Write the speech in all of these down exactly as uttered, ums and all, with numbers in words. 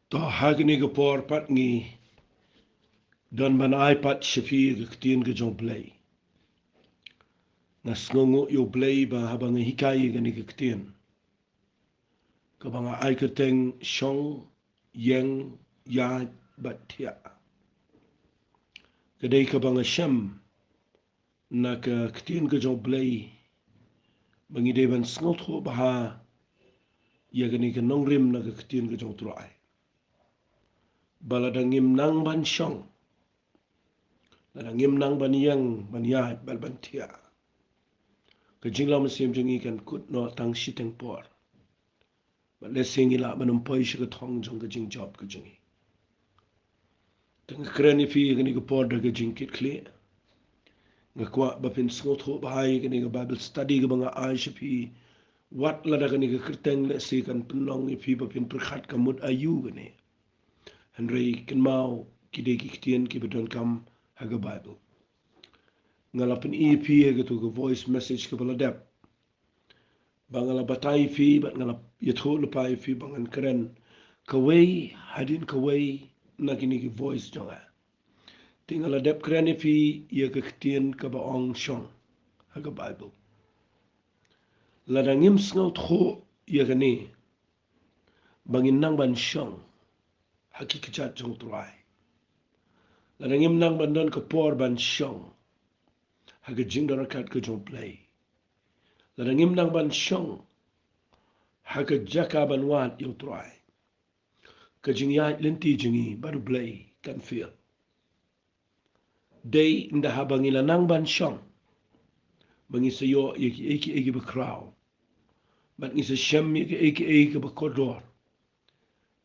To ha kane ka por pat ngi don ban ai pat sha phi ka ktien ka jong U Blei. Nga sngewnguh ïa U Blei ba haba nga hikai ïa kane ka ktien, kaba nga ai kyrteng Shong, Ïeng, Ïaid bad Thiah, ka dei kaba nga shem na ka ktien ka jong U Blei, ba ngi dei ban sngewthuh bha ïa kane ka nongrim na ka ktien ka jong U Trai. Ba lada ngim nang ban shong, lada ngim nang ban ïeng, ban ïaid bad ban thiah, ka jinglong mynsiem jong ngi kan kut noh tang shiteng por. Bad lehse ngi lah ban ym poi sha ka thong jong ka jingjop ka jong ngi. Te nga kren ïa phi ha kane ka por da ka jingkitkhlieh. Nga kwah ba phin sngewthuh bha ïa kane ka Bible study kaba nga ai sha phi. Wat lada kane ka kyrteng lehse kan pynlong ïa phi ba phin pyrkhat ka mut aïu kane. Hynrei kynmaw, ki dei ki ktien kiba donkam ha ka Bible. Nga la pyni ïa phi ha kato ka voice message kaba la dep, ba nga la batai ïa phi bad nga la ïathuh lypa ïa phi ba ngan kren kawei hadien kawei na kine ki voice jong nga. Te nga la dep kren ïa phi ïa ka ktien kaba ong shong ha ka Bible. Lada ngim sngewthuh ïa kane, ba ngin nang ban shong ha ki kjat jong U Trai, lada ngim nang ban don ka por ban shong ha ka jingdon ryngkat ka jong U Blei, lada ngim nang ban shong ha ka jaka ban wad ïa U Trai, ka jingïaid lynti jong ngi bad U Blei kan fail. Dei ynda haba ngi la nang ban shong, ba ngi sa ïoh ïa kiei kiei kiba khraw, bad ngi sa shem ïa kiei kiei kiba kordor,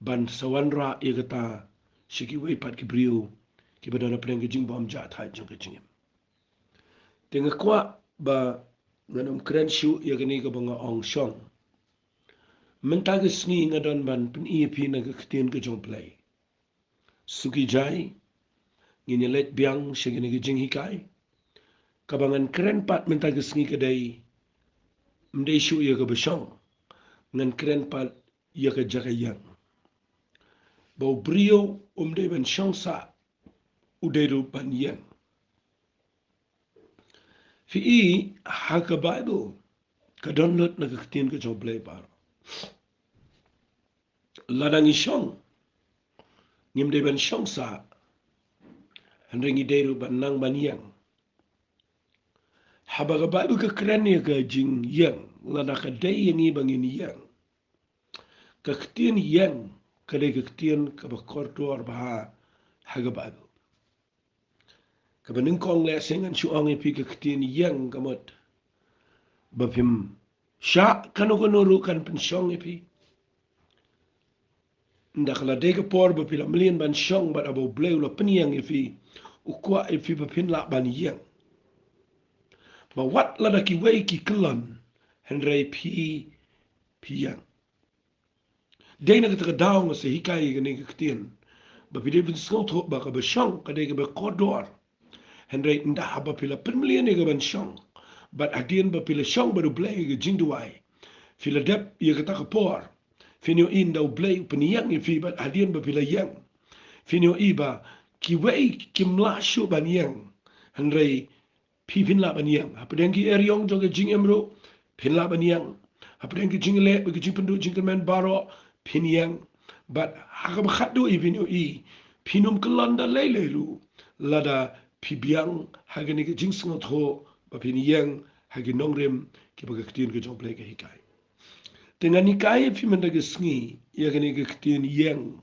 ban sa wanrah ïa kata sha kiwei pat ki briew kiba don hapdeng ka jingbym jahthait jong ka jingim. Te nga kwah ba ngan ym kren shuh ïa kane kaba nga ong shong. Mynta ka sngi nga don ban pyni ïa phi na ka ktien ka jong U Blei. Suki jai, ngin ïa leit biang sha kane ka jinghikai. Kaba ngan kren pat mynta ka sngi ka dei, ym dei shuh ïa kaba shong, ngan kren pat ïa ka jaka ïeng. Ba u briew um dei ban shong sah, u dei ruh ban ïeng. Phi i, ha ka Bible ka don lut na ka ktien ka jong U Blei baroh. Lada ngi shong, ngim dei ban shong sah, hynrei ngi dei ruh ban nang ban ïeng. Haba ka Bible ka kren ïa ka jingïeng, lada ka dei ïa ngi ba ngin ïeng, ka ktien ïeng ka dei ka ktien kaba kordor bha ha ka Bible. Kaba nyngkong lehse ngan shu ong ïa phi, ka ktien ïeng ka mut ba phim shah kano kano ruh kan pynshong ïa phi. Ynda ka la dei ka por ba phi la mlien ban shong bad haba U Blei u la pynïeng ïa phi, u kwah ïa phi ba phin lah ban ïeng. Ba wat lada kiwei ki kyllon, hynrei phi, phi ïeng. Dei na kata ka daw nga sa hikai ïa kane ka ktien, ba phi dei ban sngewthuh ba kaba shong ka dei kaba kordor. Hynrei ynda haba phi la pynmlien ïa ka ban shong, bad hadien ba phi la shong bad U Blei ïa ka jingduwai, phi la dep ïa kata ka por, phin ïohi ynda U Blei u pynïeng ïa phi bad hadien ba phi la ïeng, phin ïohi ba kiwei kim lah shuh ban ïeng. Hynrei phi phin lah ban ïeng. Hapdeng ki eriong jong ka jingim ruh phin lah ban ïeng. Hapdeng ki jingleh bad ki jingpynduh jingkyrmen baroh phin ïeng. Bad ha kaba khatduh phin ïohi, phin ym kyllon da lei lei ruh lada phi biang ha kane ka jingsngewthuh ba phin ïeng ha ki nongrim kiba ka ktien ka jong U Blei ka hikai. Te ngan hikai ïa phi mynta ka sngi ïa kane ka ktien ïeng.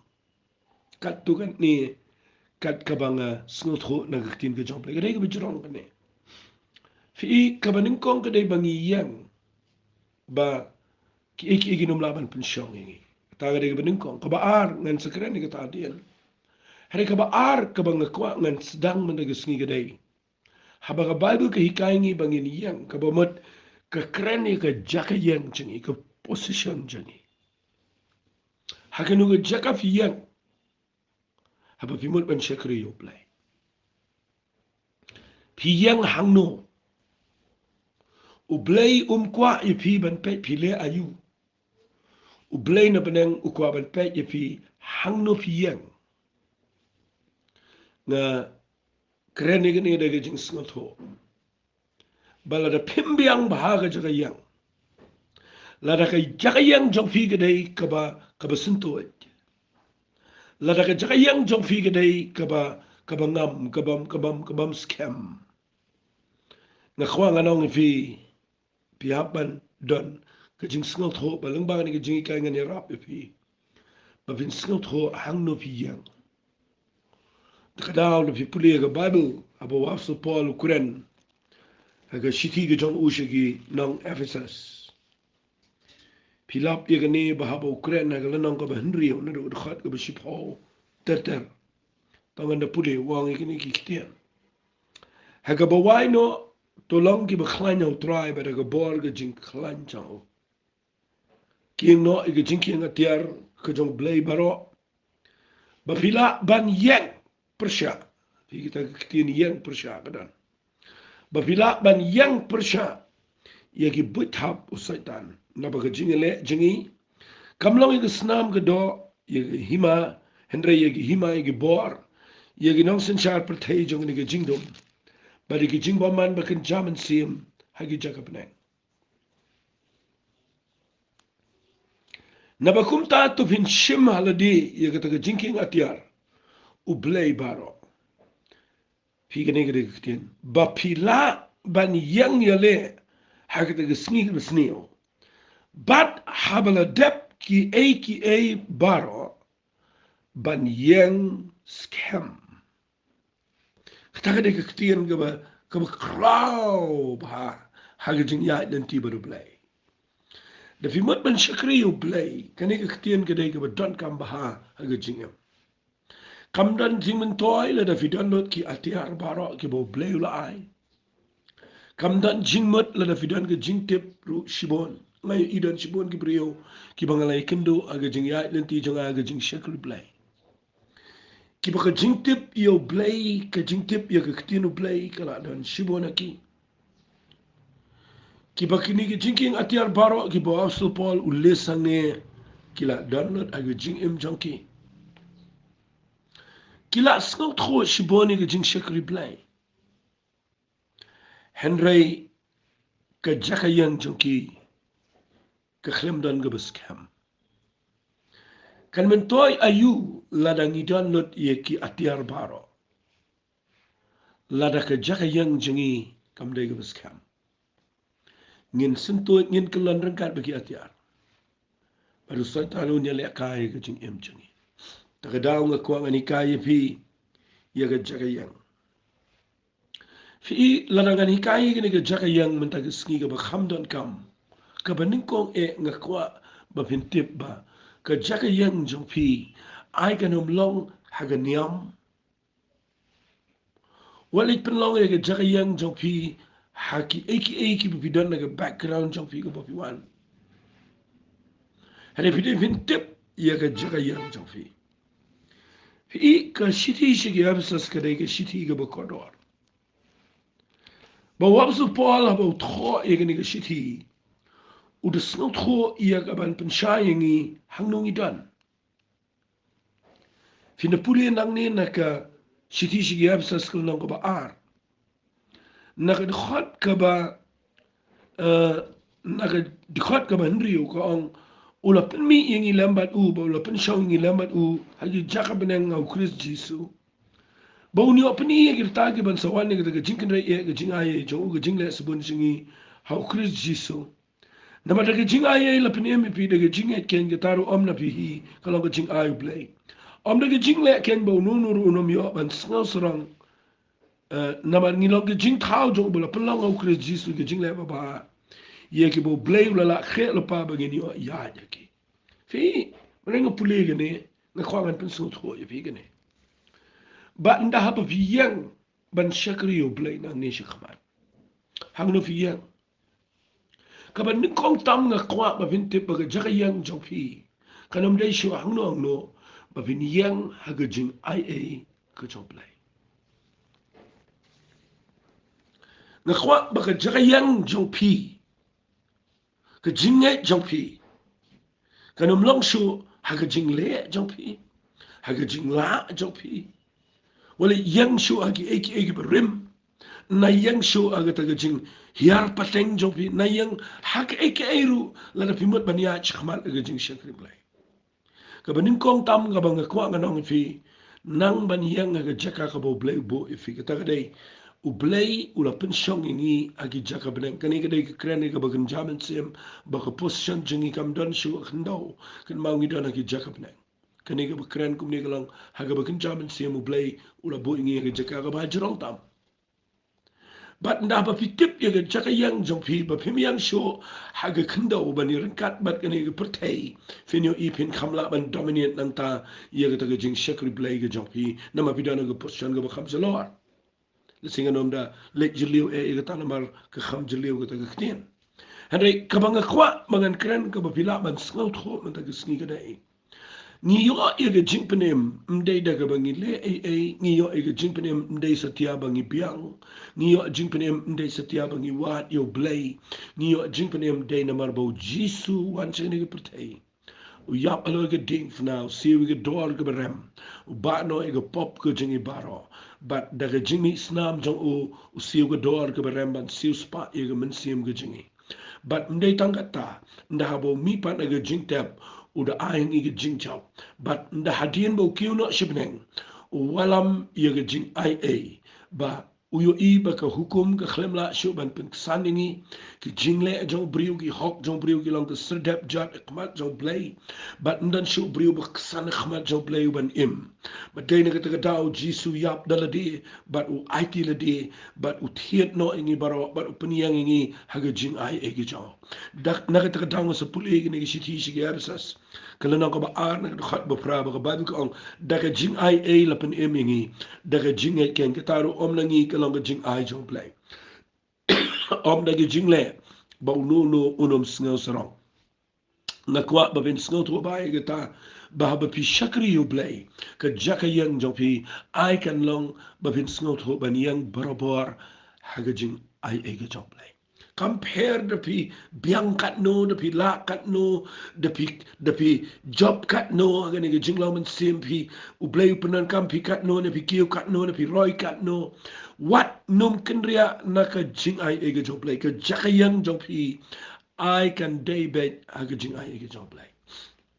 Katto katne, kat kaba nga sngewthuh na ka ktien ka jong U Blei, ka dei kaba jrong kane. Phi i, kaba nyngkong ka dei ba ngi ïeng ba kiei kiei kin ym lah ban pynshong ïa ngi. Kata ka dei kaba nyngkong. Kaba ar, ngan sa kren ïa kata hadien. Hynrei kaba ar kaba nga kwah ngan sdang mynta ka sngi ka dei, haba ka Bible ka hikai ngi ba ngin ïeng, kaba mut ka kren ïa ka jaka ïeng jong ngi, ka position jong ngi. Ha kano ka jaka phi ïeng haba phi mut ban shakri ïa U Blei? Phi ïeng hangno? U Blei um kwah ïa phi ban peit phi leh aïu. U Blei na bneng u kwah ban peit ïa phi hangno phi ïeng. Nga kren ïa kane da ka jingsngewthuh ba lada phim biang bha ka jaka ïeng, lada ka jaka ïeng jong phi ka dei kaba, kaba syntuid, lada ka jaka ïeng jong phi ka dei kaba, kaba ngam, kaba, kaba, kaba skhem, nga kwah ngan ong ïa phi, phi hap ban don ka jingsngewthuh ba lyngba kane ka jinghikai ngan ïarap ïa phi ba phin sngewthuh hangno phi ïeng. Da ka daw lada phi pule ka Baibl, haba u Apostol Paul u kren ha ka shithi ka jong u sha ki nong Ephesus, phi lap ïa kane ba haba u kren ha ka lynnong kaba hynriew naduh ka dkhot kaba shiphew ter ter, tang ngan da pule, u ong ïa kine ki ktien: Ha kaba wai noh, to long kiba khlaiñ ha u Trai bad ha ka bor ka jingkhlaiñ jong u. Ki ïeng noh ïa ka jingkieng atiar ka jong U Blei baroh, ba phi lah ban ïeng pyrshah. Phi, kita ka ktien ïeng pyrshah ka don. Ba phi lah ban ïeng pyrshah ïa ki buit hap u Soitan. Naba ka jingïaleh jong ngi kam long ïa ka snam ka doh, ïa ka hima, hynrei ïa ki hima, ïa ki bor, ïa ki nongsynshar pyrthei jong kane ka jingdum, bad ïa ki jingbymman ba kynja mynsiem ha ki jaka bneng. Naba kumta to phin shim ha lade ïa kata ka jingkieng atiar U Blei baroh. Phi, kane ka dei ka ktien, ba phi lah ban ïeng ïaleh ha kata ka sngi kaba sniew, bad haba la dep kiei kiei baroh ban ïeng skhem. Kata ka dei ka ktien kaba, kaba khraw bha ha ka jingïaid lynti bad U Blei. Da phi mut ban shakri ïa U Blei, kane ka ktien ka dei kaba donkam bha ha ka jingim. Kam don jingmyntoi lada phi don lut ki atiar baroh kiba U Blei u la ai. Kam don jingmut lada phi don ka jingtip ruh shibun. Nga ïohi don shibun ki briew kiba nga la ïakynduh ha ka jingïaid lynti jong nga ha ka jingshakri Blei, kiba ka jingtip ïa U Blei, ka jingtip ïa ka ktien U Blei ka la don shibun ha ki. Kiba kine ki jingkieng atiar baroh kiba u Apostol Paul u leh sangeh, ki la don lut ha ka jingim jong ki. Ki la sngewthuh shibun ïa ka jingshakri Blei, hynrei ka jaka ïeng jong ki ka khlem don kaba skhem. Kan myntoi aïu lada ngi don lut ïa ki atiar baroh, lada ka jaka ïeng jong ngi kam dei kaba skhem? Ngin syntuid, ngin kyllon ryngkat bad ki atiar, bad u Soitan un ïalehkai ïa ka jingim jong ngi. Ta ka daw nga kwah ngan hikai ïa phi ïa ka jaka ïeng. Phi, lada ngan hikai ïa kane ka jaka ïeng mynta ka sngi kaba kham donkam, kaba nyngkong eh nga kwah ba phin tip ba ka jaka ïeng jong phi ai kan ym long ha ka niam. Wat leit pynlong ïa ka jaka ïeng jong phi ha kiei kiei kiba phi don, na ka background jong phi kaba phi wan. Hynrei phi dei phin tip ïa ka jaka ïeng jong phi. Phi, ka shithi sha ki Ephesus ka dei ka shithi kaba kordor. Ba u Apostol Paul haba u thoh ïa kane ka shithi, u da sngewthuh ïa ka ban pynshai ïa ngi hangno ngi don. Phin da pule nangne na ka shithi sha ki Ephesus ka lynnong kaba ar, na ka dkhot kaba, eh, na ka dkhot kaba hynriew ka ong, u la pynmih ïa ngi lem bad u, bad u la pynshong ïa ngi lem bad u ha ki jaka bneng ha u Khrist Jisu, ba un ïoh pyni ïa ki rta kiban sa wan ïa kata ka jingkynrei eh ka jingai jong u, ka jingleh shibun sha ngi ha u Khrist Jisu. Namar da ka jingai ei la pynim ïa phi da ka jingngeit keiñ, kata ruh ym na phi hi, ka long ka jingai U Blei. Ym da ka jingleh keiñ, ba uno uno ruh un ym ïoh ban sngewsarong. Eh, namar ngi long ka jingthaw jong uba la pynlong ha u Khrist Jisu ka jingleh babha ïa kiba U Blei u la lah khreh lypa ba ngin ïoh ïaid ïa ki. Phi, mynta nga pule kane, nga kwah ngan pynsngewthuh ïa phi kane. Ba ynda haba phi ïeng ban shakri ïa U Blei nangne shakhmat, hangno phi ïeng? Kaba nyngkong tam nga kwah ba phin tip ba ka jaka ïeng jong phi kan ym dei shuh hangno hangno, ba phin ïeng ha ka jingaiei ka jong U Blei. Nga kwah ba ka jaka ïeng jong phi, ka jingngeit jong phi, Kan ym long shuh ha ka jingleh jong phi, ha ka jinglah jong phi. Wat la ïeng shuh ha kiei kiei kiba rim. Na ïeng shuh ha kata ka jinghiar pateng jong phi. Na ïeng ha kiei kiei ruh, lada phi mut ban ïaid shakhmat ha ka jingshakri Blei. Kaba nyngkong tam kaba nga kwah ngan ong ïa phi, nang ban ïeng ha ka jaka kaba U Blei u buh ïa phi. Kata ka dei, U Blei u la pynshong ïa ngi ha ki jaka bneng. Kane ka dei ka kren kaba kynja mynsiem, ba ka position jong ngi kam don shuh ha khyndew, kynmaw ngi don ha ki jaka bneng. Kane kaba kren kumne ka long ha kaba kynja mynsiem, U Blei u la buh ïa ngi ha ka jaka kaba ha jrong tam. Bad ynda ba phi tip ïa ka jaka ïeng jong phi, ba phim ïeng shuh ha ka khyndew ban ïaryngkat bad kane ka pyrthei, phin ïohi phin kham lah ban dominate nangta ïa kata ka jingshakri Blei ka jong phi. Namar phi don ha ka position kaba kham shalor. Lehse ngan ym da leit jylliew eh ïa kata namar ka kham jylliew kata ka ktien. Hynrei kaba nga kwah ba ngan kren, kaba phi lah ban sngewthuh mynta ka sngi ka dei, ngi ïoh ïa ka jingpynim ym dei da kaba ngi leh ei ei, ngi ïoh ïa ka jingpynim ym dei satia ba ngi biang, ngi ïoh jingpynim ym dei satia ba ngi wad ïa U Blei, ngi ïoh jingpynim dei namar ba U Jisu u wan sha kane ka pyrthei. U ïap halor ka diengphna, u siew ïa ka dor kaba rem, u bah noh ïa ka pop ka jong ngi baroh. Bad da ka jingmih snam jong u, u siew ka dor kaba rem ban siew spah ïa ka mynsiem ka jong ngi. Bad ym dei tang kata, ynda haba u mih pat na ka jingtep, u da ai ïa ngi ka jingjop. Bad ynda hadien ba u kiew noh sha bneng, u wallam ïa ka jingai ei, ba u ïohi ba ka hukum ka khlem lah shuh ban pynksan ïa ngi. Ki jingleh jong u briew, ki hok jong u briew ki long ka serdep jot ha khmat jong U Blei. Bad ym don shuh u briew ba ksan ha khmat jong U Blei u ban im. Bad dei na kata ka daw U Jisu u ïap da lade, bad u aiti lade, bad u thied noh ïa ngi baroh, bad u pynïeng ïa ngi ha ka jingai ei ka jong u. Da, na kata ka daw nga sa pule kane ka shithi sha ki Ephesus, ka lynnong kaba ar, na ka dkhot ba phra, ba ka Baibl ka ong, da ka jingai ei la pynim ïa ngi, da ka jingngeit keiñ. Kata ruh ym na ngi, ka long ka jingai jong U Blei. Ym da ka jingleh, ba uno uno un ym sngew sarong. Nga kwah ba phin sngewthuh bha ïa kata, ba haba phi shakri ïa U Blei, ka jaka ïeng jong phi, ai kan long ba phin sngewthuh ban ïeng barabor ha ka jingai ei ka jong U Blei. Kam pher da phi biang katno, da phi lah katno, da phi, da phi jop katno ha kane ka jinglong mynsiem phi, U Blei u pyndonkam phi katno, ne phi kiew katno, ne phi roi katno. Wat nym kynriah na ka jingai ei ka jong U Blei, ka jaka ïeng jong phi, ai kan dei beit ha ka jingai ei ka jong U Blei.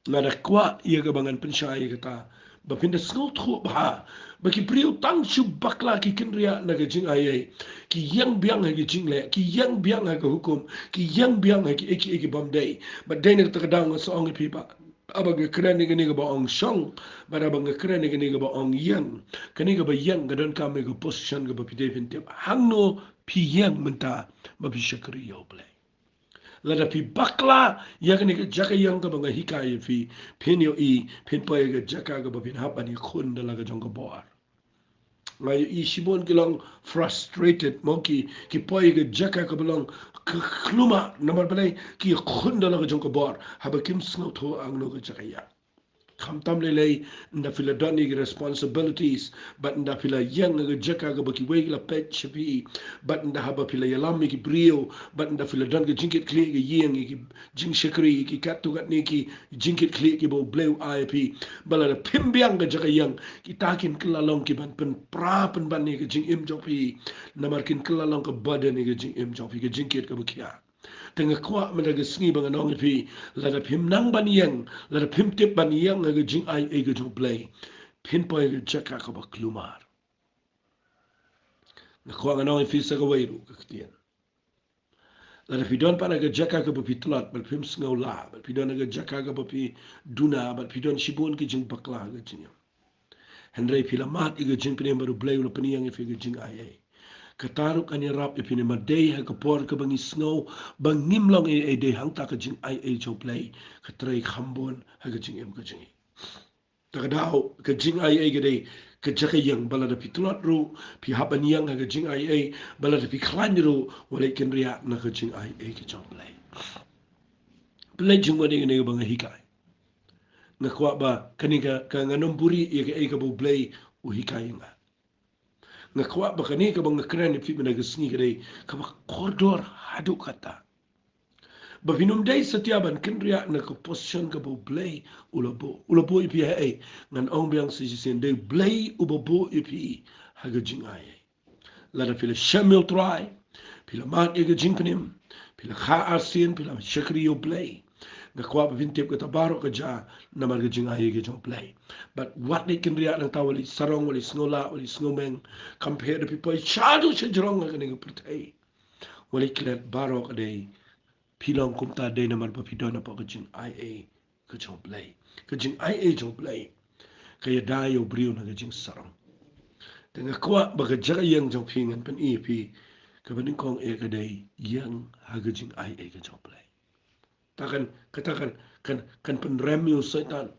Nga da kwah ïa kaba ngan pynshai ïa kata, ba phin da sngewthuh bha, ba ki briew tang shu bakla ki kynriah na ka jingai ei. Ki ïeng biang ha ka jingleh, ki ïeng biang ha ka hukum, ki ïeng biang ha kiei kiei ki bym dei. Bad dei na kata ka daw nga sa ong ïa phi ba, haba nga kren ïa kane kaba ong shong, bad haba nga kren ïa kane kaba ong ïeng, kane kaba ïeng ka donkam ïa ka position kaba phi dei phin tip hangno phi ïeng mynta ba phi shakri ïa U Blei. Lada phi bakla ïa kane ka jaka ïeng kaba nga hikai ïa phi, phin ïohi phin poi ha ka jaka kaba phin hap ban ïakhun da la ka jong ka bor. Nga ïohi shibun ki long frustrated, mo, ki, ki poi ha ka jaka kaba long ka khlumar, namar balei? Ki ïakhun da la ka jong ka bor, haba kim sngewthuh hangno ka jaka ïeng. Khamtam lei lei, ynda phi la don ïa ki responsibilities, bad ynda phi la ïeng ha ka jaka kaba kiwei ki la peit sha phi, bad ynda haba phi la ïalam ïa ki briew, bad ynda phi la don ka jingkitkhlieh ka ïing, ïa ki jingshakri, ïa ki katto katne ki jingkitkhlieh kiba U Blei u ai ïa phi. Bad lada phim biang ka jaka ïeng, kita kin kylla long ki ban pynpra pynban ïa ka jingim jong phi. Namar kin kylla long ka burden ïa ka jingim jong phi, ka jingkit kaba khia. Te nga kwah mynta ka sngi ba ngan ong ïa phi, lada phim nang ban ïeng, lada phim tip ban ïeng ha ka jingai ei ka jong U Blei, phin poi ha ka jaka kaba khlumar. Nga kwah ngan ong ïa phi sa kawei ruh ka ktien. Lada phi don pat ha ka jaka kaba phi tlot, bad phim sngewlah, bad phi don ha ka jaka kaba phi duna, bad phi don shibun ki jingbakla ha ka jingim. Hynrei phi la mad ïa ka jingpynim bad U Blei u la pynïeng ïa phi ha ka jingai ei. Kata ruh kan ïarap ïa phi namar dei ha ka por kaba ngi sngew ba ngim long ei ei, dei hangta ka jingai ei jong U Blei ka trei kham bun ha ka jingim ka jong ngi. Ta ka daw, ka jingai ei ka dei ka jaka ïeng, ba lada phi tlot ruh phi hap ban ïeng ha ka jingai ei, ba lada phi khlaiñ ruh wat leit kynriah na ka jingai ei ka jong U Blei. Pynleit jingmut ïa kane kaba nga hikai. Nga kwah ba kane ka, ka ngan ym buhrieh ïa kaei kaba U Blei u hikai ïa nga. Nga kwah ba kane kaba nga kren ïa phi mynta ka sngi ka dei kaba kordor haduh katta. Ba phin ym dei satia ban kynriah na ka position kaba U Blei u la buh. U la buh ïa phi ha ei? Ngan ong biang sa shisien, dei U Blei uba buh ïa phi ha ka jingaiei. Lada phi la shem ïa U Trai, phi la mad ïa ka jingpynim, phi la kha arsien, phi la shakri ïa U Blei, nga kwah ba phin tip kata baroh ka jia namar ka jingaiei ka jong U Blei. Bad wat leit kynriah nangta, wat leit sarong, wat leit sngewlah, wat leit sngewmeng, compare da phi poi shaduh shajrong ha kane ka pyrthei. Wat leit klet, baroh ka dei phi long kumta dei namar ba phi don hapoh ka jingaiei ka jong U Blei. Ka jingaiei jong U Blei ka ïada ïa u briew na ka jingsarong. Te nga kwah ba ka jaka ïeng jong phi, ngan pyni ïa phi, kaba nyngkong eh ka dei ïeng ha ka jingaiei ka jong U Blei. Ta kan, kata kan, kan, kan pynrem ïa u Soitan.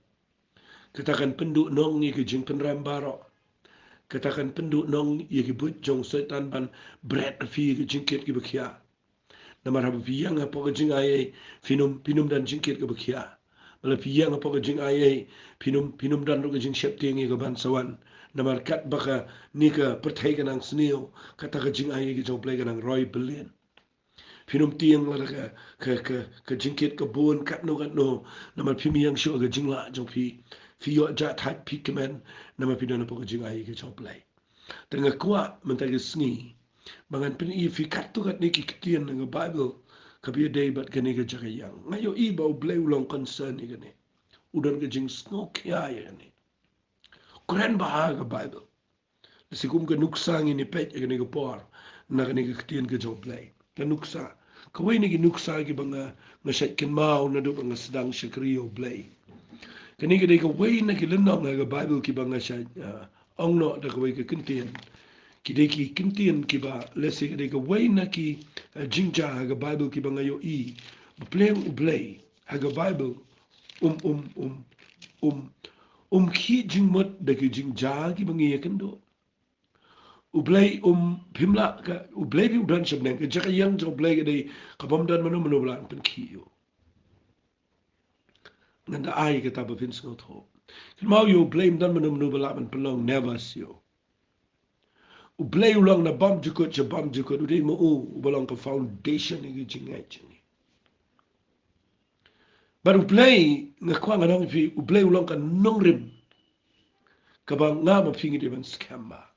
Kata kan pynduhnong ïa ka jingpynrem baroh. Kata kan pynduhnong ïa ki buit jong u Soitan ban bret ïa phi ïa ka jingkit kiba khia. Namar haba phi ïeng hapoh ka jingaiei, phin ym, phin ym don jingkit kaba khia. Bad lada phi ïeng hapoh ka jingaiei, phin ym, phin ym don ruh ka jingsheptieng ïa ka ban sa wan. Namar katba kane ka pyrthei ka nang sniew, kata ka jingaiei ka jong U Blei ka nang roi byllian. Phin ym tieng lada ka, ka, ka, ka jingkit ka bun katno katno, namar phim ïeng shuh ha ka jinglah jong phi. Phi ïoh jahthait, phi kmen, namar phi don hapoh ka jingaiei ka jong U Blei. Te nga kwah mynta ka sngi ba ngan pyni ïa phi katto katne ki ktien na ka Baibl kaba ïadei bad kane ka jaka ïeng. Nga ïohi ba U Blei u long concern ïa kane. U don ka jingsngewkhia ïa kane. Kren bha ha ka Baibl. Lehse kum ka nuksa ngin ïa peit ïa kane ka por na kane ka ktien ka jong U Blei. Ka nuksa, kawei na ki nuksa kiba nga, nga shait kynmaw naduh ba nga sdang shakri ïa U Blei. Kane ka dei kawei na ki lynnong ha ka Baibl kiba nga shait, ah, ong noh da kawei ka kyntien. Ki dei ki kyntien kiba, lehse ka dei kawei na ki, ah, jingjia ha ka Baibl kiba nga ïohi ba pleng U Blei ha ka Baibl um, um, um, um, um khih jingmut da ki jingjia kiba ngi ïakynduh. U Blei um, phim lah ka, U Blei phi u don sha bneng. Ka jaka ïeng jong U Blei ka dei kaba ym don mano mano ba lah ban pynkhih ïa u. Ngan da ai kata ba phin sngewthuh. Kynmaw ïa U Blei, ym don mano mano ba lah ban pynlong nervous ïa u. U Blei u long na bymjukut sha bymjukut, u dei ma u uba long ka foundation ïa ka jingngeit jong ngi. Bad U Blei, nga kwah ngan ong ïa phi, U Blei u long ka nongrim kaba nga ma phi ngi dei ban skhem bha.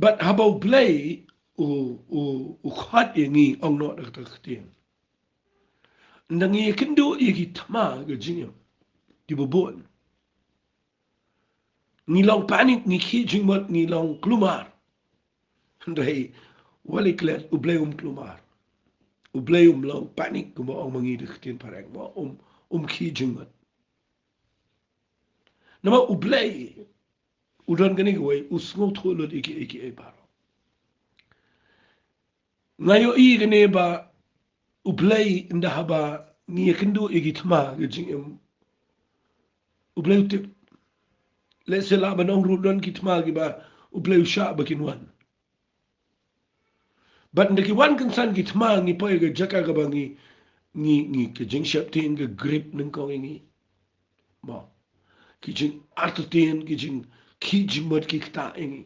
Bad haba U Blei u, u, u khot ïa ngi, ong noh da kata ka ktien, ynda ngi ïakynduh ïa ki thma ka jingim kiba bun, ngi long panic, ngi khih jingmut, ngi long kulmar. Hynrei wat leit klet, U Blei um kulmar. U Blei um long panic kumba ong ma ngi da ka ktien phareng, ma um, um khih jingmut. Namar U Blei u don kane kawei, u sngewthuh lut ïa kiei kiei baroh. Nga ïohi kane ba U Blei, ynda haba ngi ïakynduh ïa ki thma ka jingim, U Blei u tip. Lehse lah ban ong ruh don ki thma kiba U Blei u shah ba kin wan. Bad ynda ki wan kynsan ki thma, ngi poi ha ka jaka kaba ngi, ngi, ngi, ka jingsheptieng ka grip nyngkong ïa ngi. Mo. Ki jingartatien, ki jingkhih jingmut ki ktah ïa ngi.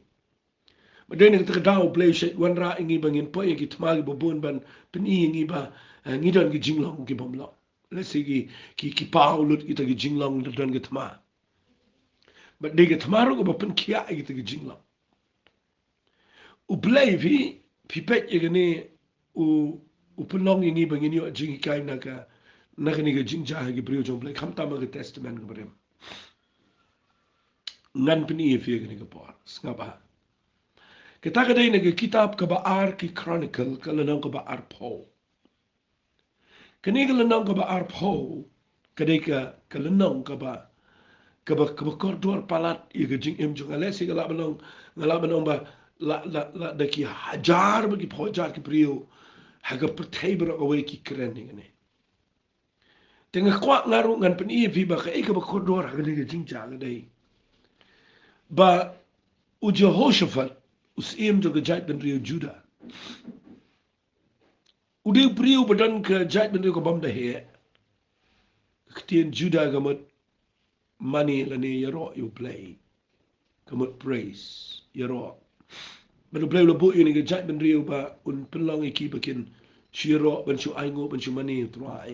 Bad dei na kata ka daw U Blei u shait wanrah ïa ngi ba ngin poi ha ki thma kiba bun ban pyni ïa ngi ba, eh, ngi don ki jinglong ki bym long. Lehse ki, ki, ki paw lut kita ki jinglong da don ki thma. Bad dei ki thma ruh kiba pynkhiah ïa kita ki jinglong. U Blei phi, phi peit ïa kane u, u pynlong ïa ngi ba ngin ïoh jinghikai na ka, na kane ka jingjia ha ki briew jong U Blei, khamtam ha ka Testament kaba rim. Ngan pyni ïa phi ha kane ka por, sngap bha. Kata ka dei na ka kitab kaba ar ki Chronicle, ka lynnong kaba arphew. Kane ka lynnong kaba arphew, ka dei ka, ka lynnong kaba, kaba, kaba kordor palat ïa ka jingim jong nga. Lehse ka lah ban long, nga lah ban ong ba la, la, la da ki hajar bad ki phew hajar ki briew ha ka pyrthei baroh kawei ki kren ïa kane. Te nga kwah nga ruh ngan pyni ïa phi ba kaei kaba kordor ha kane ka jingjia ka dei ba u Jehoshaphat, u syiem jong ka jaitbynriew Judah, u dei u briew ba don ka jaitbynriew ka bym da heh. Ka ktien Judah ka mut mane lane ïaroh ïa U Blei. Ka mut praise, ïaroh. Bad U Blei u la buh ïa kane ka jaitbynriew ba un pynlong ïa ki ba kin shu ïaroh ban shu ainguh, ban shu mane ïa u Trai.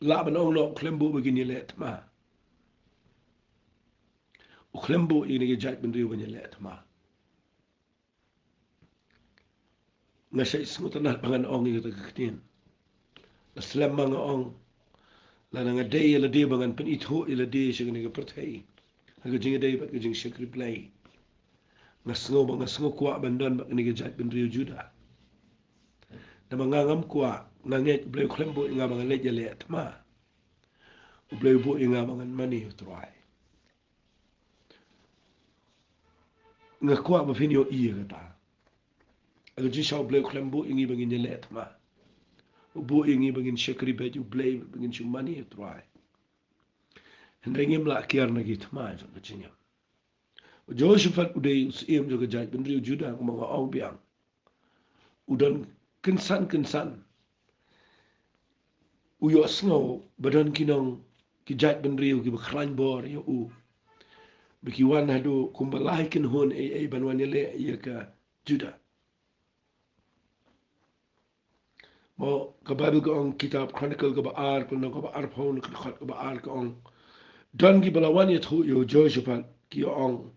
Lah ban ong noh u khlem buh ba kin ïaleh thma. U khlem buh ïa kine ki jaitbynriew ban ïaleh thma. Nga shait sngewtynnat ba ngan ong ïa kata ka ktien. Nga slem ma nga ong, lada nga dei ïa lade ba ngan pynithuh ïa lade sha kane ka pyrthei ha ka jingïadei bad ka jingshakri Blei, nga sngew ba nga sngew kwah ban don bad kane ka jaitbynriew Judah. Namar nga ngam kwah, nga ngeit U Blei u khlem buh ïa nga ba ngan leit ïaleh thma. U Blei u buh ïa nga ba ngan mane ïa u Trai. Nga kwah ba phin ïohi ïa kata. Ha ka jingshisha U Blei u khlem buh ïa ngi ba ngin ïaleh thma. U buh ïa ngi ba ngin shakri beit ïa U Blei, ba ngin shu mane ïa u Trai. Hynrei ngim lah kiar na ki thma jong ka jingim. U Jehoshaphat u dei u syiem jong ka jaitbynriew Judah, kumba nga ong biang. U don kynsan kynsan. U ïohsngew ba don ki nong, ki jaitbynriew kiba khlaiñ bor ïa u, ba ki wan haduh kumba lai kynhun ei ei ban wan ïaleh ïa ka Judah. Mo, ka Baibl ka ong, kitab Chronicle kaba ar, ka lynnong kaba arphew, na ka dkhot kaba ar ka ong, don kiba la wan ïathuh ïa u Jehoshaphat, ki ong,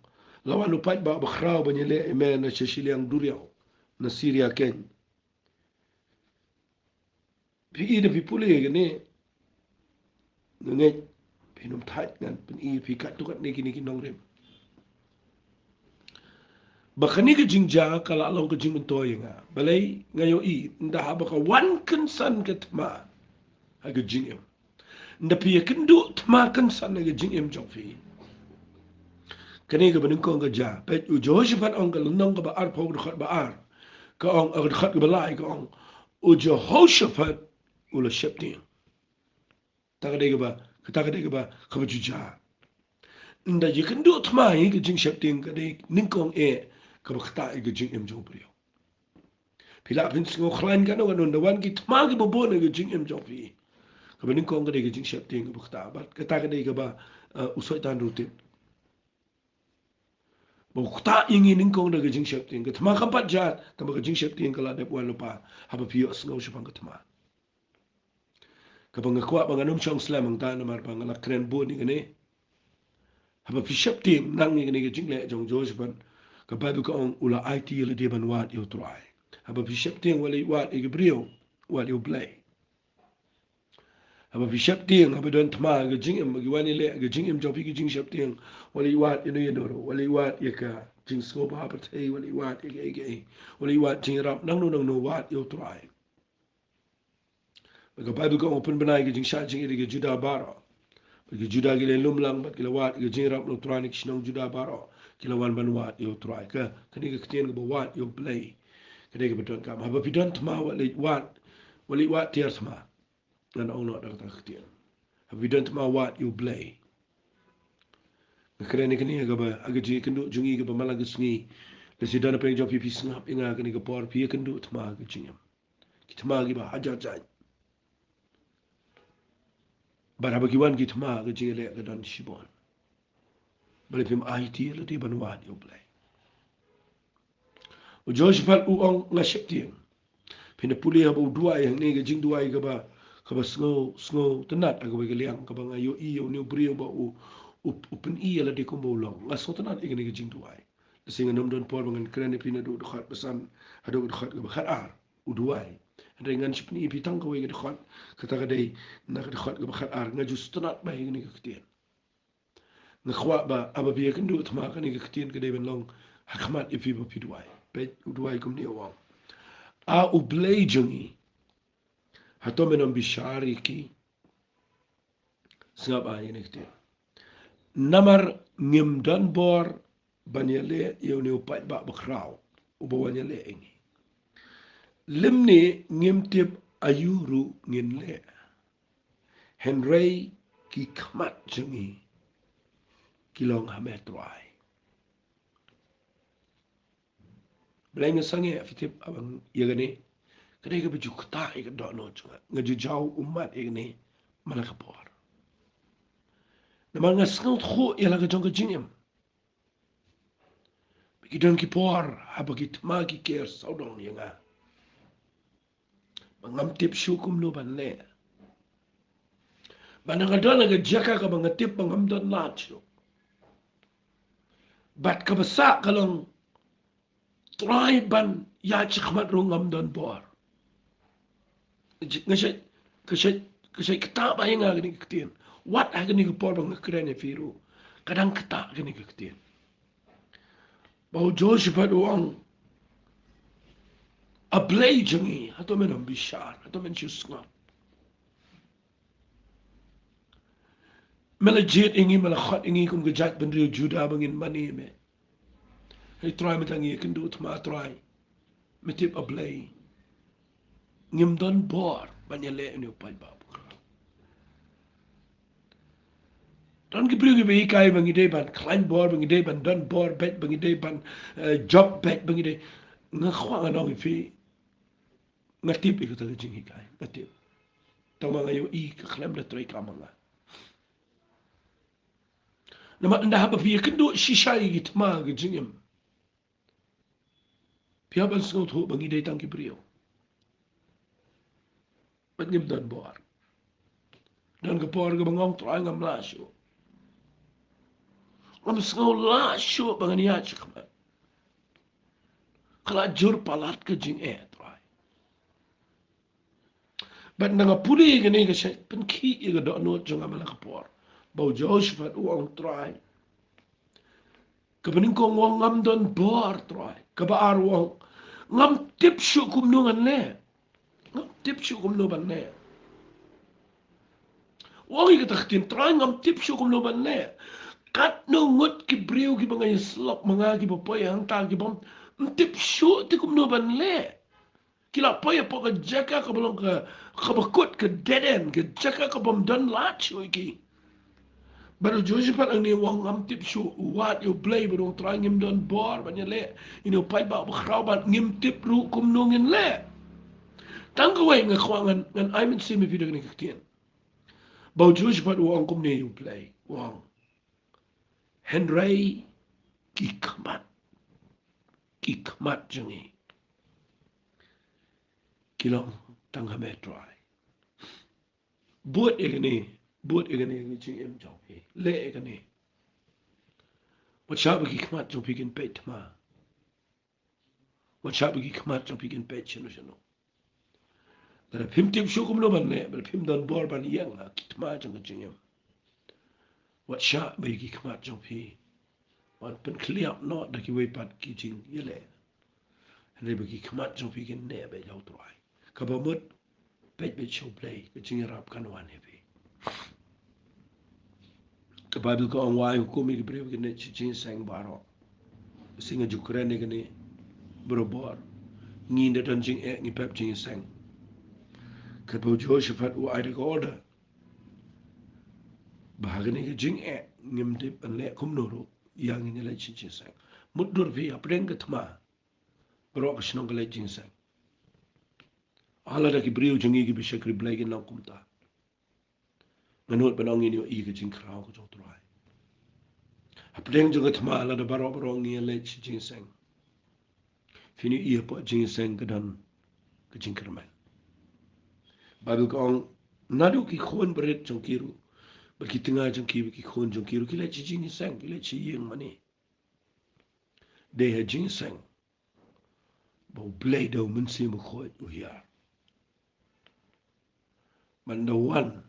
la wan u paidbah bakhraw ban ïaleh ïa me na sha shiliang duriaw na Syria keiñ. Phi i da phi pule ïa kane, nga ngeit phin ym thait, ngan pyni ïa phi katto katne kine ki nongrim. Ba kane ka jingjia ka la long ka jingmyntoi ïa nga. Balei? Nga ïohi, ynda haba ka wan kynsan ka thma ha ka jingim, ynda phi ïakynduh thma kynsan ha ka jingim jong phi, kane kaba nyngkong ka jia. Peit, u Jehoshaphat ong, ka lynnong kaba arphew, ka dkhot ba ar, ka ong, ka dkhot kaba lai ka ong, u Jehoshaphat u la sheptieng. Kata ka dei kaba, kata ka dei kaba, kaba ju jia. Ynda ïakynduh thma ïa ka jingsheptieng, ka dei nyngkong eh kaba ktah ïa ka jingim jong u briew. Phi lah phin sngew khlaiñ kano kano, ynda wan ki thma kiba bun ha ka jingim jong phi, kaba nyngkong ka dei ka jingsheptieng kaba ktah, bad kata ka dei kaba, eh, u Soitan ruh u tip. Ba u ktah ïa ngi nyngkong da ka jingsheptieng. Ka thma kam pat jia, tangba ka jingsheptieng ka la dep wan lypa haba phi ïohsngew shaphang ka thma. Kaba nga kwah ba ngan ym shong slem hangta, namar ba nga la kren bun ïa kane. Haba phi sheptieng, nang ïa kane ka jingleh jong u Jehoshaphat, ka Baibl ka ong, u la aiti ïa lade ban wad ïa u Trai. Haba phi sheptieng, wat leit wad ïa ki briew, wad ïa u Blei. Haba phi sheptieng, haba don thma ha ka jingim, ba ki wan ïaleh ha ka jingim jong phi ki jingsheptieng, wat leit wad ïano ïano ruh, wat leit wad ïa ka jingsngewbha pyrthei, wat leit wad ïa kaei kaei, wat leit wad jingïarap nangno nangno, wad ïa u Trai. Bad ka Baibl ka ong, u pynbna ïa ka jingshah jingit ïa ki Juda baroh. Bad ki Juda ki la lumlang, bad ki la wad ïa ka jingïarap na u Trai na ki shnong Juda baroh, ki la wan ban wad ïa u Trai. Ka, kane ka ktien kaba wad ïa u Blei, ka dei kaba donkam. Haba phi don thma, wat leit wad, wat leit wad tiar thma. Ngan ong noh da kata ka ktien. Haba phi don thma, wad ïa u Blei. Nga kren ïa kane ha kaba, ha ka jingïakynduh jong ngi kaba man la ka sngi. Lehse don napdeng jong phi, phi sngap ïa nga ha kane ka por, phi ïakynduh thma ha ka jingim. Ki thma kiba hajar jait. Bad haba ki wan ki thma, ka jingïaleh ka don shibun. Balei phim aiti ïa lade ban wad ïa u Blei? U Jehoshaphat u ong, nga sheptieng. Phin da pule haba u duwai hangne, ka jingduwai kaba, kaba sngew, sngewtynnat ha kawei ka liang, kaba nga ïohi ïa une u briew ba u, u, u pyni ïa lade kumba u long. Nga sngewtynnat ïa kane ka jingduwai. Lehse ngan ym don por ba ngan kren ïa phi naduh dkhot ba san haduh dkhot kaba khatar, u duwai. Hynrei ngan shu pyni ïa phi tang kawei ka dkhot, kata ka dei na ka dkhot kaba khatar, nga ju sngewtynnat bha ïa kane ka ktien. Nga kwah ba haba phi ïakynduh thma, kane ka ktien ka dei ban long ha khmat ïa phi ba phi duwai. Peit u duwai kumne u ong. A U Blei jong ngi, hato men ym bishar ïa ki? Sngap ïa kane ka ktien. Namar ngim don bor ban ïaleh ïa une u paidbah bakhraw uba wan ïaleh ïa ngi. Lymne ngim tip aïu ruh ngin leh. Hynrei ki khmat jong ngi ki long ha me Trai. Balei nga sangeh, phi tip, haba ïa kane, ka dei kaba ju ktah ïa ka dohnud jong nga. Nga ju jaw ummat ïa kane man la ka por. Namar nga sngewthuh ïa la ka jong ka jingim. Ba ki don ki por haba ki thma ki ker sawdong ïa nga. Ba ngam tip shuh kumno ban leh. Ba nga don ha ka jaka kaba nga tip ba ngam don lad shuh. Bad kaba sah ka long, Trai, ban ïaid shakhmat ruh ngam don bor. Nga shait, ka shait, ka shait ktah bha ïa nga kane ka ktien. Wat ha kane ka por ba nga kren ïa phi ruh, ka dang ktah kane ka ktien. Ba u Jehoshaphat u ong, A Blei jong ngi, hato men ym bishar, hato men shu sngap? Me la jied ïa ngi, me la khot ïa ngi kum ka jaitbynriew Judah ba ngin mane ïa me. Hynrei Trai, mynta ngi ïakynduh thma, Trai. Me tip, A Blei, ngim don bor ban ïaleh ïa une u paidbah bakhraw. Don ki briew kiba hikai ba ngi dei ban khlaiñ bor, ba ngi dei ban don bor beit, ba ngi dei ban, eh, jop beit, ba ngi dei. Nga kwah ngan ong ïa phi, nga tip ïa kata ka jinghikai, nga tip. Tangba nga ïohi ka khlem da treikam ma nga. Namar ynda haba phi ïakynduh shisha ïa ki thma ka jingim, phi hap ban sngewthuh ba ngi dei tang ki briew. Bad ngim don bor. Don ka por kaba nga ong, Trai, ngam lah shuh. Ngam sngew lah shuh ba ngan ïaid shakhmat. Ka la jur palat ka jingeh, Trai. Bad ynda nga pule ïa kane, ka shait pynkhih ïa ka dohnud jong nga man la ka por. Ba u Jehoshaphat u ong, Trai, kaba nyngkong u ong ngam don bor, Trai. Kaba ar u ong ngam tip shuh kumno ngan leh. Ngam tip shuh kumno ban leh. U ong ïa kata ka ktien, Trai, ngam tip shuh kumno ban leh. Katno ngut ki briew kiba nga ïasyllok ma nga, kiba poi hangta, ki bym tip shuh te kumno ban leh. Ki la poi hapoh ka jaka kaba long ka, kaba kut, ka dead end, ka jaka ka bym don lad shuh ïa ki. Bad u Jehoshaphat hangne u ong ngam tip shuh, u wad ïa U Blei bad u ong, Trai, ngim don bor ban ïaleh ïa une u paidbah bakhraw bad ngim tip ruh kumno ngin leh. Tang kawei nga kwah ngan, ngan ai mynsiem ïa phi da kane ka ktien. Ba u Jehoshaphat u ong kumne ïa U Blei, u ong, Hynrei ki khmat, ki khmat jong ngi ki long tang ha me, Trai. Bud ïa kane, bud ïa kane ka jingim jong phi. Leh ïa kane. Wat shah ba ki khmat jong phi kin peit thma. Wat shah ba ki khmat jong phi kin peit shano shano. Lada phim tip shuh kumno ban leh, lada phim don bor ban ïeng ha ki thma jong ka jingim, wat shah ba ki khmat jong phi wan pynkhlieh noh da kiwei pat ki jingïaleh. Hynrei ba ki khmat jong phi kin neh beit ha U Trai. Kaba mut, peit beit sha U Blei, ka jingïarap kan wan ha phi. Ka Baibl ka ong, wa ai hukum ïa ki briew ba kin leit sha jingïaseng baroh. Shisha nga ju kren ïa kane barabor. Ngi da don jingeh ngi pep jingïaseng. Katba u Jehoshaphat u ai da ka order ba ha kane ka jingeh ngim dei ban leh kumno ruh, ïa ngin ïaleit sha jingïaseng. Mutdur phi, hapdeng ka thma baroh ka shnong ka leit jingïaseng. Ah, lada ki briew jong ngi kiba shakri Blei kin long kumta, nga nud ban ong ngin ïohi ka jingkhraw ka jong U Trai. Hapdeng jong ka thma lada baroh baroh ngi ïaleit sha jingïaseng, phin ïohi hapoh jingïaseng ka don ka jingkyrmen. Baibl ka ong, naduh ki khun barit jong ki ruh bad ki tnga jong ki bad ki khun jong ki ruh ki leit sha jingïaseng, ki leit sha ïing mane. Dei ha jingïaseng ba U Blei da U Mynsiem Bakhuid u hiar. Ban da wan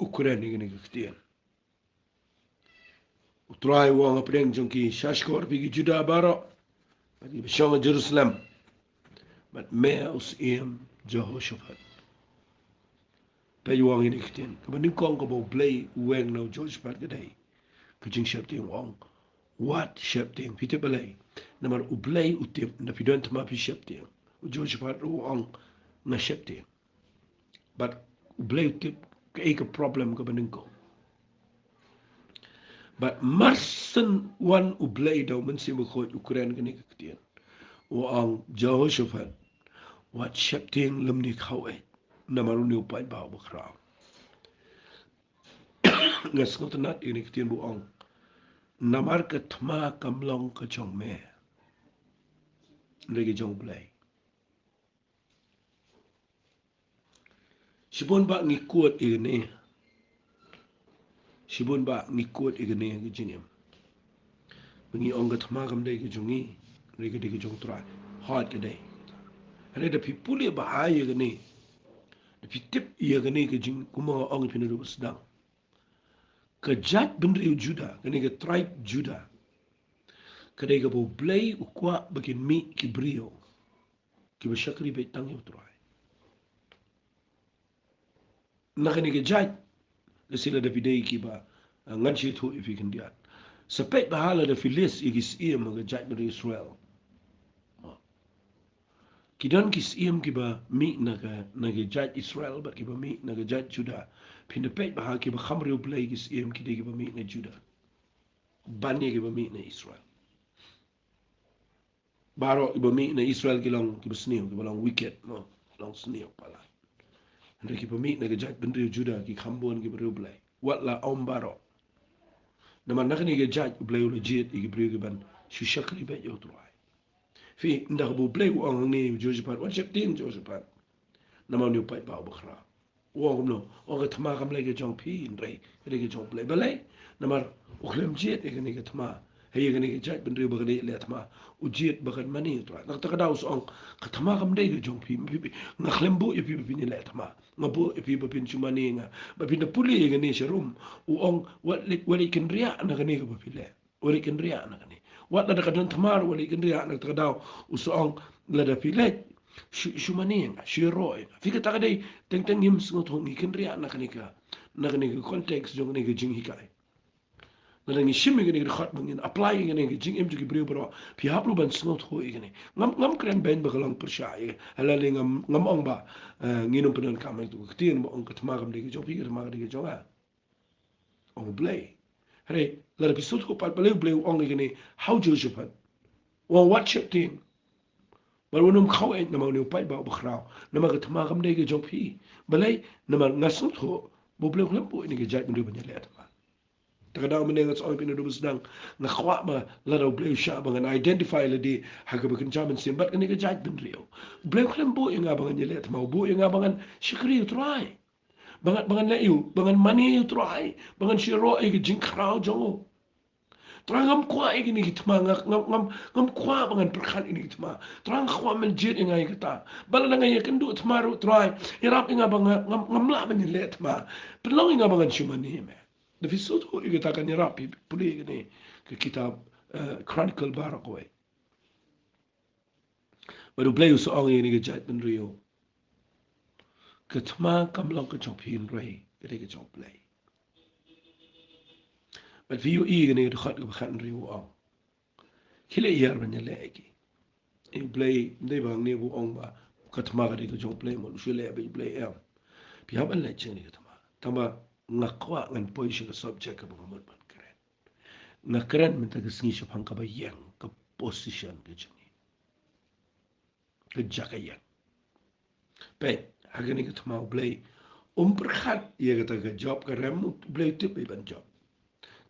u kren ïa kane ka ktien. U Trai u ong hapdeng jong ki, shahshkor phi ki Judah baroh bad kiba shong ha Jerusalem, bad me u Syiem Jehoshaphat. Peit, u ong ïa kane ka ktien, kaba nyngkong kaba U Blei u weng na u Jehoshaphat ka dei ka jingsheptieng. U ong, wat sheptieng. Phi tip balei? Namar U Blei u tip, ynda phi don thma phi sheptieng. U Jehoshaphat ruh u ong, nga sheptieng. Bad U Blei u tip kaei ka problem kaba nyngkong. Bad mar shen wan U Blei da U Mynsiem Bakhuid u kren kane ka ktien, u ong, Jehoshaphat, wat sheptieng lymne khaw eh namar une u paidbah uba khraw. Nga sngewtynnad ïa kane ka ktien ba u ong, namar ka thma kam long ka jong me, hynrei ka jong U Blei. Shibun ba ngi kut ïa kane. Shibun ba ngi kut ïa kane ka jingim. Ba ngi ong ka thma kam dei ka jong ngi, hynrei ka dei ka jong U Trai. Hooid ka dei. Hynrei da phi pule bha ïa kane, da phi tip ïa kane ka jing, kumba nga ong ïa phi naduh ba sdang. Ka jaitbynriew Judah, kane ka tribe Judah, ka dei kaba U Blei u kwah ba kin mih ki briew kiba shakri beit tang ïa U Trai. Na kane ka jait, lehse lada phi dei kiba, ah, ngan shu ïathuh ïa phi khyndiat. Sa peit bha lada phi list ïa ki syiem ha ka jaitbynriew Israel. Ki don ki syiem kiba mih na ka, na ka jait Israel, bad kiba mih na ka jait Judah. Phin da peit bha kiba kham riewblei ki syiem ki dei kiba mih na Judah ban ïa kiba mih na Israel. Baroh kiba mih na Israel ki long kiba sniew, kiba long wicked, mo, long sniew palat. Hynrei kiba mih na ka jaitbynriew Judah ki kham bun kiba riewblei. Wat la ym baroh. Namar na kane ka jait U Blei u la jied ïa ki briew kiban shu shakri beit ïa U Trai. Phi, ynda haba U Blei u ong hangne ïa u Jehoshaphat, wat sheptieng Jehoshaphat. Namar une u paidbah uba khraw. U ong kumno, u ong ka thma kam dei ka jong phi, hynrei ka dei ka jong U Blei. Balei? Namar u khlem jied ïa kane ka thma. Hei ïa kane ka jaitbynriew ba kan ïaleh thma. U jied ba kan mane ïa U Trai. Na kata ka daw u sa ong, ka thma kam dei ka jong phi, phi, phi, nga khlem buh ïa phi ba phin ïaleh thma. Nga buh ïa phi ba phin shu mane ïa nga. Ba phin da pule ïa kane sharum. U ong, wat leit, wat leit kynriah na kane kaba phi leh. Wat leit kynriah na kane. Wat lada ka don thma ruh wat leit kynriah, na kata ka daw u sa ong lada phi leit, shu, shu mane ïa nga, shu ïaroh ïa nga. Phi, kata ka dei teng teng ngim sngewthuh, ngi kynriah na kane ka, na kane ka context jong kane ka jinghikai. Lada ngi shim ïa kane ka dkhot ba ngin apply ïa kane ka jingim jong ki briew baroh, phi hap ruh ban sngewthuh ïa kane. Ngam, ngam kren beiñ ba ka long pyrshah ïa ka. Hynrei ngam, ngam ong ba, eh, ngin ym pyndonkam ïa ka ktien ba ong ka thma kam dei ka jong phi, ka thma ka dei ka jong nga. Ong U Blei. Hynrei lada phi sngewthuh pat balei U Blei u ong ïa kane ha u Jehoshaphat. U ong wat sheptieng. Bad wat nym khaw ïeit namar une u paidbah uba khraw. Namar ka thma kam dei ka jong phi. Balei? Namar nga sngewthuh ba U Blei u khlem buh ïa kane ka jaitbynriew ban ïaleh thma. Te ka daw mynne nga sa ong ïa phi naduh ba sdang, nga kwah ba lada U Blei u shah ba ngan identify lade ha kaba kynja mynsiem bad kane ka jaitbynriew. U Blei u khlem buh ïa nga ba ngan ïaleh thma, u buh ïa nga ba ngan shakri ïa U Trai. Ba ngan, ba ngan leh ïa u, ba ngan mane ïa U Trai, ba ngan shu ïaroh ïa ka jingkhraw jong u. Trai, ngam kwah ïa kine ki thma, nga, ngam, ngam, ngam kwah ba ngan pyrkhat ïa kine ki thma. Trai, nga kwah men jied ïa nga ïa kata. Ba lada nga ïakynduh thma ruh Trai, ïarap ïa nga ba nga, ngam, ngam lah ban ïaleh thma. Pynlong ïa nga ba ngan shu mane ïa me. Da phi sngewthuh ïa kata kan ïarap phi pule ïa kane ka kitab, eh, Chronicle baroh kawei. Bad U Blei u sa ong ïa kane ka jaitbynriew, ka thma kam long ka jong phi hynrei ka dei ka jong U Blei. Bad phi ïohi ïa kane ka dkhot kaba khathynriew u ong, khie leit hiar ban ïaleh ïa ki. Eh, U Blei, ym dei ba hangne ba u ong ba ka thma ka dei ka jong U Blei, mut u shu leh beit U Blei, em. Phi hap ban leh jingim ïa ka thma. Tangba nga kwah ngan poi sha ka subject kaba nga mut ban kren. Nga kren mynta ka sngi shaphang kaba ïeng, ka position ka jong ngi. Ka jaka ïeng. Peit, ha kane ka thma U Blei um pyrkhat ïa kata ka jop ka rem, U Blei u tip beit ban jop.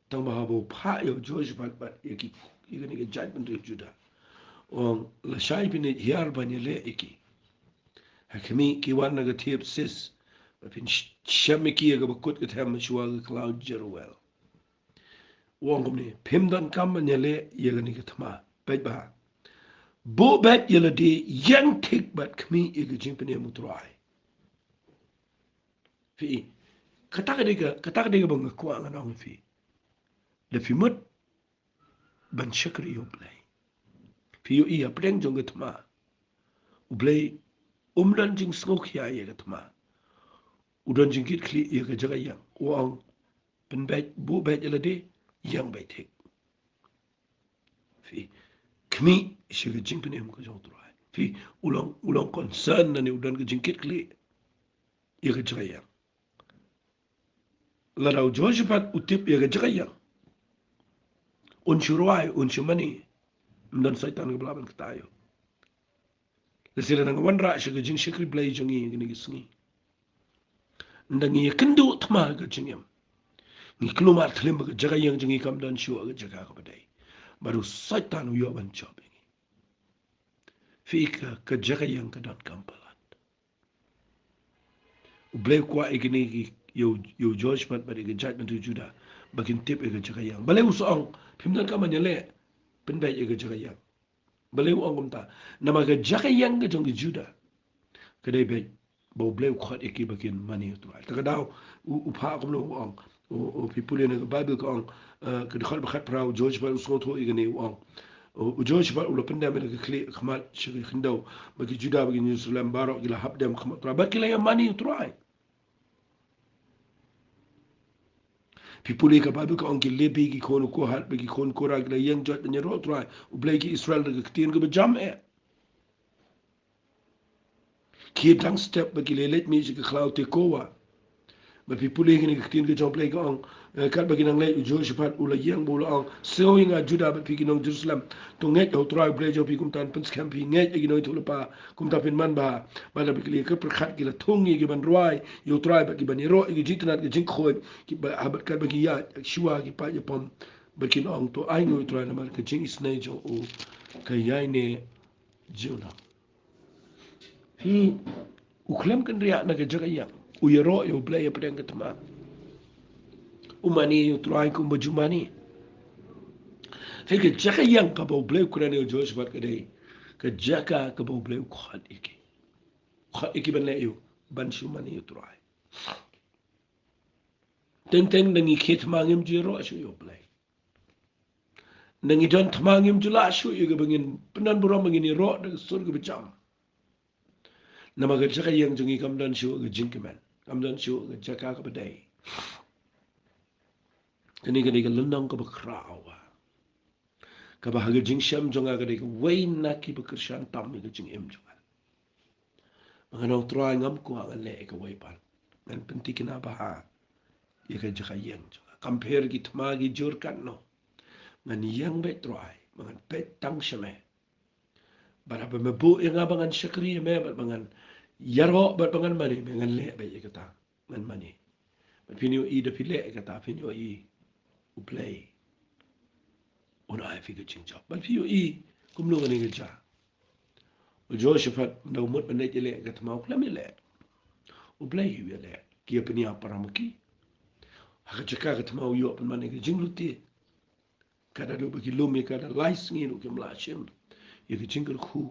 Tangba haba u phah ïa u Jehoshaphat bad ïa ki, ïa kane ka jaitbynriew Judah, u ong lashai phin leit hiar ban ïaleh ïa ki. Ha khmih, ki wan na ka thep Sis, bad phin sh-, shem ïa ki ha kaba kut ka them shuwa ka khlaw Jeruel. U ong kumne, phim donkam ban ïaleh ïa kane ka thma. Peit bha. Buh beit ïa lade, ïeng thik bad khmih ïa ka jingpynim U Trai. Phi, kata ka dei ka, kata ka dei kaba nga kwah ngan ong ïa phi. Da phi mut ban shakri ïa U Blei, phi ïohi hapdeng jong ka thma, U Blei um don jingsngewkhia ïa ka thma. U don jingkitkhlieh ïa ka jaka ïeng. U ong, pynbeit, buh beit ïa lade, ïeng beit thik. Phi, khmih sha ka jingpynim ka jong U Trai. Phi, u long, u long concern lane u don ka jingkitkhlieh ïa ka jaka ïeng. Lada u Jehoshaphat u tip ïa ka jaka ïeng, un shu rwai, un shu mane, ym don Soitan kaba lah ban ktah ïa u. Lehse lada nga wanrah sha ka jingshakri Blei jong ngi kine ki sngi, ynda ngi ïakynduh thma ha ka jingim, ngi kulmar khlem ba ka jaka ïeng jong ngi kam don shuh ha ka jaka kaba dei, bad u Soitan u ïoh ban jop ïa ngi. Phi, ka, ka jaka ïeng ka donkam palat. U Blei u kwah ïa kine ki, ïa u, ïa u Jehoshaphat bad ïa ka jaid bynta u Judah ba kin tip ïa ka jaka ïeng. Balei u sa ong, phim donkam ban ïaleh, pynbeit ïa ka jaka ïeng. Balei u ong kumta? Namar ka jaka ïeng ka jong ki Judah ka dei beit ba U Blei u khot ïa ki ba kin mane ïa U Trai. Ta ka daw u, u phah kumno u ong. U, u, phi pule na ka Baibl ka ong, eh, ka dkhot ba khatphra, u Jehoshaphat u sngewthuh ïa kane u ong. U, u Jehoshaphat u la pyndem ïa ka khlieh khmat sha ka khyndew bad ki Judah bad ki Jerusalem baroh ki la hap dem khmat U Trai bad ki la ïa mane ïa U Trai. Phi pule ka Baibl ka ong ki Lebi, ki khun u Kohath bad ki khun Korah ki la ïeng joit ban ïaroh U Trai, U Blei ki Israel da ka ktien kaba jam eh. Ki dang step bad ki la leit mih sha ka khlaw Tekoa. Bad phi pule kine ki ktien ka jong U Blei ka ong, eh, katba ki nang leit u Jehoshaphat u la ïeng bad u la ong, sngew ïa nga Judah bad phi ki nong Jerusalem. To ngeit ha U Trai U Blei jong phi kumta, pynskhem phi, ngeit ïa ki nongïathuhlypa kumta phin manbha. Bad haba ki la ïa pyrkhat ki la thung ïa ki ban rwai ïa U Trai bad ki ban ïaroh ïa ki jingtynnad ki jingkhuid, ki ba, ha, bad katba ki ïaid shuwa ki paid ïapom bad kin ong, to ainguh ïa U Trai namar ka jingisynei jong u ka ïaineh junom. Phi, u khlem kynriah na ka jaka ïeng, u ïaroh ïa U Blei hapdeng ka thma. U mane ïa U Trai kumba ju mane. Phi, ka jaka ïeng kaba U Blei u kren ïa u Jehoshaphat ka dei ka jaka kaba U Blei u khot ïa ki. Khot ïa ki ban leh ïa u, ban shu mane ïa U Trai. Teng teng da ngi khie thma ngim ju ïaroh shuh ïa U Blei. Da ngi don thma ngim ju lah shuh ïa kaba ngin pyndon burom ba ngin ïaroh da ka sur kaba jam. Namar ka jaka ïeng jong ngi kam don shuh ka jingkmen, kam don shuh ka jaka kaba dei. Kane ka dei ka lynnong kaba khraw, kaba ha ka jingshem jong nga ka dei kawei na kiba kyrshan tam ïa ka jingim jong nga. Ba ngan ong, Trai, ngam kwah ngan leh ïa kawei pat. Ngan pynthikna bha ïa ka jaka ïeng jong nga. Kam pher ki thma ki jur katno, ngan ïeng beit Trai, ba ngan peit tang sha me. Bad haba me buh ïa nga ba ngan shakri ïa me bad ba ngan ïaroh bad ba ngan mane ïa me, ngan leh beit ïa kata, ngan mane. Bad phin ïohi da phi leh ïa kata phin ïohi U Blei un ai ïa phi ka jingjop. Bad phi ïohi kumno kane ka jia. U Jehoshaphat ynda u mut ban leit ïaleh ïa ka thma u khlem ïaleh. U Blei u ïaleh. Ki ïa pynïap para ma ki. Ha ka jaka ka thma u ïoh pynban ïa ka jinglute. Ka da duh ba ki lum ïa ka da lai sngi ruh kim lah shim ïa ka jingkyrkhu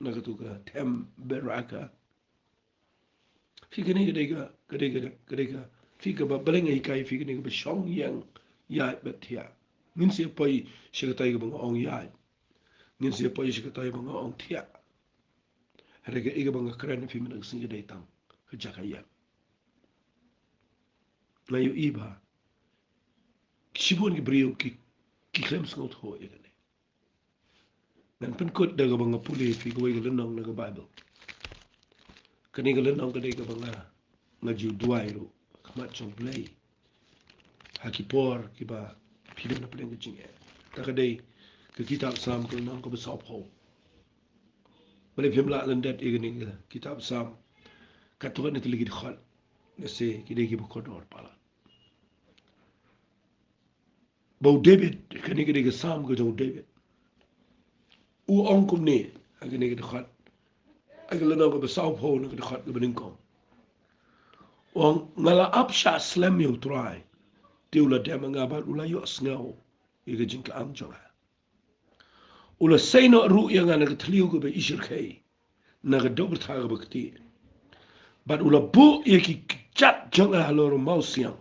na katu ka them Beraka. Phi, kane ka dei ka, ka dei ka, ka dei ka, phi, kaba balei nga hikai phi kane kaba shong ïeng ïaid bad thiah. Ngin sa ïa poi sha katai kaba nga ong ïaid. Ngin sa ïa poi sha katai kaba nga ong thiah. Hynrei kaei kaba nga kren ïa phi mynta ka sngi ka dei tang ka jaka ïeng. Nga ïohi ba shibun ki briew ki, ki khlem sngewthuh ïa kane. Ngan pynkut da kaba nga pule ïa phi kawei ka lynnong na ka Baibl. Kane ka lynnong ka dei kaba nga, nga ju duwai ruh ha khmat jong U Blei ha ki por kiba phi don hapdeng ka jingeh. Ta ka dei ka kitab Salm ka lynnong kaba sawphew. Balei phim lah lyndet ïa kane ka kitab Salm? Katto katne tylli ki dkhot, lehse ki dei kiba kordor palat. Ba u David, kane ka dei ka Salm ka jong u David. U ong kumne ha kane ka dkhot, ha ka lynnong kaba sawphew na ka dkhot kaba nyngkong. U ong, nga la ap shah slem ïa U Trai, te u la dem ïa nga bad u la ïohsngew ïa ka jingkylla jong nga. U la sei noh ruh ïa nga na ka thliew kaba ishyrkhei, na ka dewbyrtha kaba ktieh. Bad u la buh ïa ki kjat jong nga halor u mawsiang.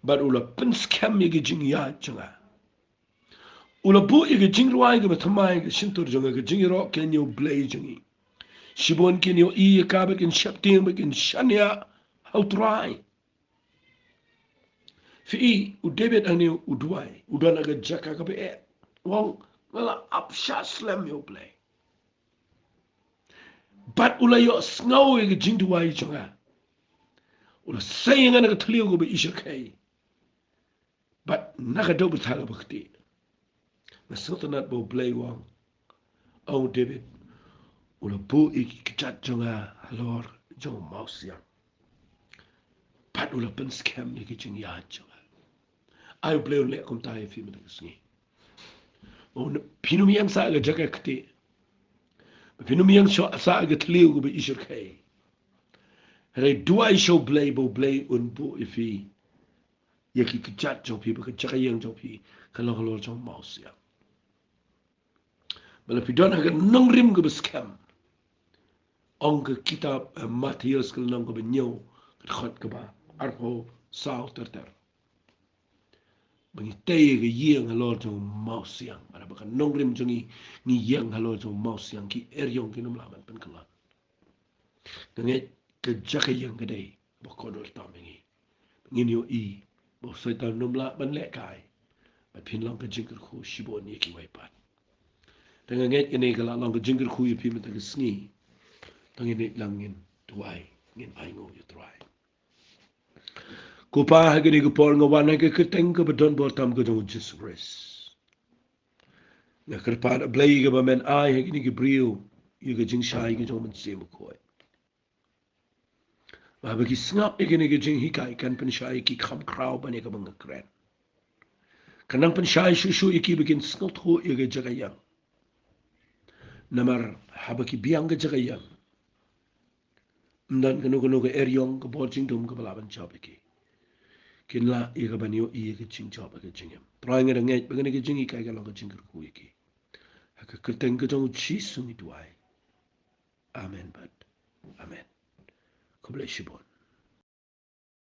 Bad u la pynskhem ïa ka jingïaid jong nga. U la buh ïa ka jingrwai kaba thymmai ha ka shyntur jong nga, ka jingïaroh kin ïa U Blei jong ngi. Shibun kin ïohi ïa ka bad kin sheptieng bad kin shaniah ha U Trai. Phi i, u David hangne u duwai, u don ha ka jaka kaba eh. U ong, nga la ap shah slem ïa U Blei. Bad u la ïohsngew ïa ka jingduwai jong nga. U la sei ïa nga na ka thliew kaba ishyrkhei. Bad na ka dewbyrtha kaba ktieh. Nga sngewtynnat ba U Blei u ong, ong David, u la buh ïa ki kjat jong nga halor jong u mawsiang. Bad u la pynskhem ïa ki jingïaid jong nga. Ai U Blei un leh kumta ïa phi mynta ka sngi. Phin ym ïeng sah ha ka jaka ktieh. Phin ym ïeng sah ha ka thliew kaba ishyrkhei. Hynrei duwai sha U Blei ba U Blei un buh ïa phi ïa ki kjat jong phi, ba ka jaka ïeng jong phi kan long halor jong u mawsiang. Ba la phi don ha ka nongrim kaba skhem. Ong ka kitab, eh, Mathaios ka lynnong kaba hynñiew, ka dkhot kaba arphew saw ter ter. Ba ngi tei ka ïeng halor jong u mawsiang. Ba ka nongrim jong ngi, ngi ïeng halor jong u mawsiang, ki eriong kin ym lah ban pynkylla. Nga ngeit ka jaka ïeng ka dei ba kordor tam ïa ngi. Ngin ïohi ba u Soitan um lah ban lehkai. Bad phin long ka jingkyrkhu shibun ïa kiwei pat. Te nga ngeit kane ka la long ka jingkyrkhu ïa phi mynta ka sngi. Te ngin ïeit lang, ngin duwai, ngin ainguh ïa U Trai. Ko Pa, ha kane ka por nga wan ha ka kyrteng kaba don bor tam ka jong U Jisu Khrist. Nga kyrpad, A Blei, kaba men ai ha kine ki briew ïa ka jingshai ka jong U Mynsiem Bakhuid. Ba haba ki sngap ïa kine ki jinghikai kan pynshai ïa ki kham khraw ban ïa kaba nga kren. Kan nang pynshai shuh shuh ïa ki ba kin sngewthuh ïa ka jaka ïeng. Namar haba ki biang ka jaka ïeng, ym don kano kano ka eriong, ka bor jingdum kaba lah ban jop ïa ki. Kin lah ïa ka ban ïohi ïa ka jingjop, ïa ka jingim. Trai, nga da ngeit ba kane ka jinghikai kan long ka jingkyrkhu ïa ki. Ha ka kyrteng ka jong U Jisu ngi duwai. Amen bad amen. Khublei shibun.